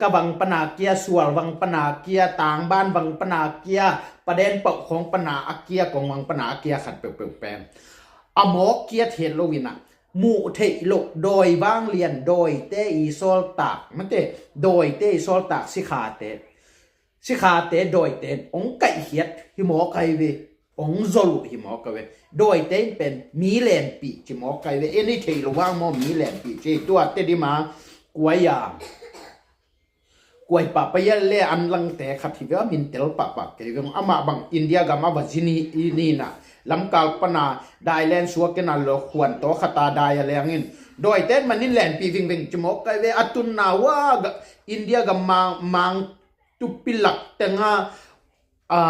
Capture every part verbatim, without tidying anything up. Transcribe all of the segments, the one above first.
ka vang pana kia, sual vang pana kia, tangban vang pana kia, paden pauh khawng pana a kia, kong vang pana a kia khat peuhpeuh pen a mawk kia thiat lo in ah, muh theih loh dawi vanglian, dawite i sawltak, mate, dawite i sawltak sikhate, sikhate dawite in hong kaihkhiat hi mawk ai ve, hong zol uh hi mawk ai ve. Dawite in pen mi lenpih ci mawk ai ve. En i theih lo vang maw mi lenpih ci? Tua Tedim a kuai a, kuai pahpah ia le an langte khat hi ve, a min tel pahpah kei ve. Amah bang India gam a va zin hi, i ni in ah, lamkal pana dailen suak in ah, lo khuan tawh khat a dai a leng in, dawite in man in lenpih vingving ci mawk ai ve. A tunna uh a ga-, India gam mang, mang tupi lak teng a, a,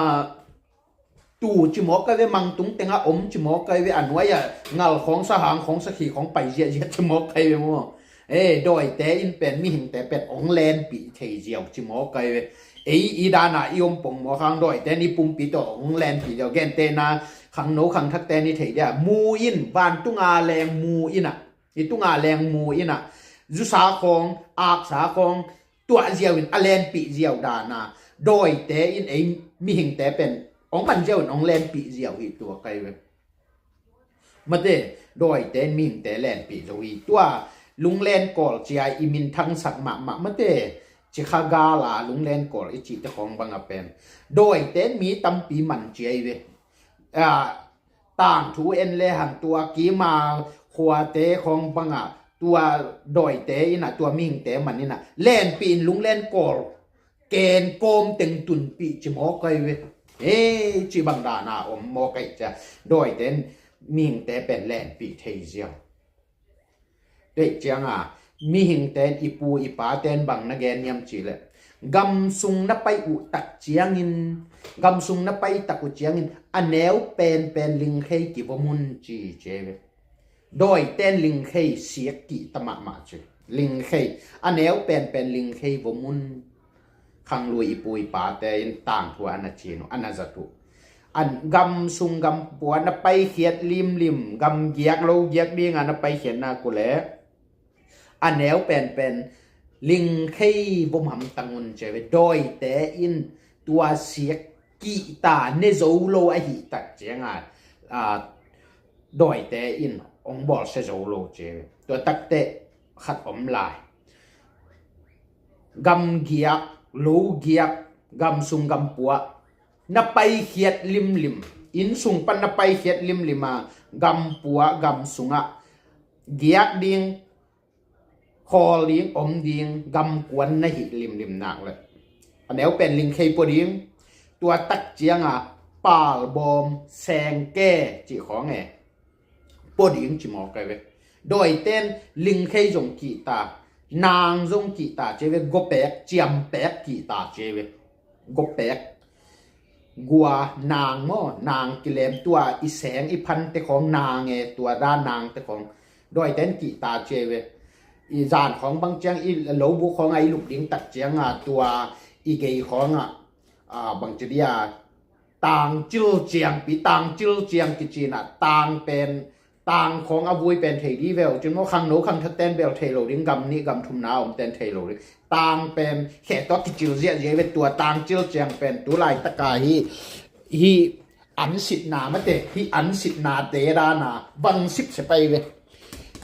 tu ci mawk ai ve, mang tung teng a om ci mawk ai ve, a nuai a ngal khawng, sahang khawng, sakhi khawng pai ziahziah ci mawk ai ve maw. E, dawite in pen mihingte pen hong lenpih thei ziau ci mawk ai ve. Ei i dan a i om pongmawk hang dawite in i pumpi tawh hong lenpih ziau. Gentehna, khangno khangthakte in i thei dia, mu in, vantung a leng mu in ah, i tung a leng mu in ah, zusa khawng, aksa khawng tuah ziau in a lenpih ziau dan a, dawite in ei mihingte pen hong man ziau in hong lenpih ziau hi tuak ai ve. Mate, dawite in mihingte lenpih zo hi. Tua Lunglen Kawl ci a i minthangsak mahmah, mate, Cikha gal a Lunglen Kawl i cihte khawng bang a pen dawite in mi tampi man ci ai ve. A, tangthu en le hang, tua kima khuate khawng bang a, tua dawite in ah, tua mihingte man in ah, lenpih in Lunglen Kawl ken kawm teng tunpih ci mawk ai ve. Hei, ci bang dan a om mawk ai cia. Dawite in mihingte pen lenpih thei ziau. Tua ciang a, mihingte in, i pu i pate in bang na gen hiam cih leh, gam sung na pai uh tak ciangin, gam sung na pai tak uh ciangin, a neu penpen lingkhei kivom un ci ci ai ve. Dawite in lingkhei siak kihta mahmah ci. Lingkhei, a neu penpen lingkhei vom un. Khanglui i pu i pate in tangthu a na cin uh, a na zat uh. A gam sung gam pua na paikhiat limlim, gam giak lo giak ding a na paikhiat nak uh leh, a neu penpen lingkhei vom hamtang un ci ai ve. Dawite in tua siak kihta ne zo lo ahih tak ciang a, a, dawite in hong bawlsia zo lo ci ai ve. Tua takte khat om lai. Gam giak, lo giak, gam sung gam pua na paikhiat limlim, inn sung pan na paikhiat limlim a, gam pua gam sung ah giak ding, khawl ding, om ding, gam kuan na hih limlim nak leh, a neu pen lingkhei pua ding. Tua tak ciang a, palbawm, sengke cih khawng e, pua ding ci mawk ai ve. Dawite in lingkhei zong kihta, nang zong kihta ci ai ve, gopek, ciampek kihta ci ai ve. Gopek, gua, nang maw, nang kilem, tua i seng i phante khawng nang e, tua da nangte khawng dawite in kihta ci ai ve. I zan khawng bang ciang, i lo buk khawng a i lup ding tak ciang a, tua i gei khawng a, a, bang ci dia, tangcil ciangpi, tangcil ciang kici in ah, tang pen, tang khawng a vui pen thei di veu cin maw, khangno khangthakte in bel thei lo ding, gam nih gam thumna a omte in thei lo ding. Tang pen khe tawh kicil ziahziah ve. Tua tangcil ciang pen tu laitak a hih, hih an sitna, mate, hih an sitnate dan a vang sipsep ai ve.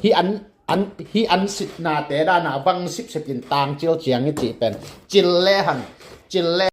Hih an, an, hih an sitnate dan a vang sipsep in tangcil ciang i cih pen cil le hang, cil le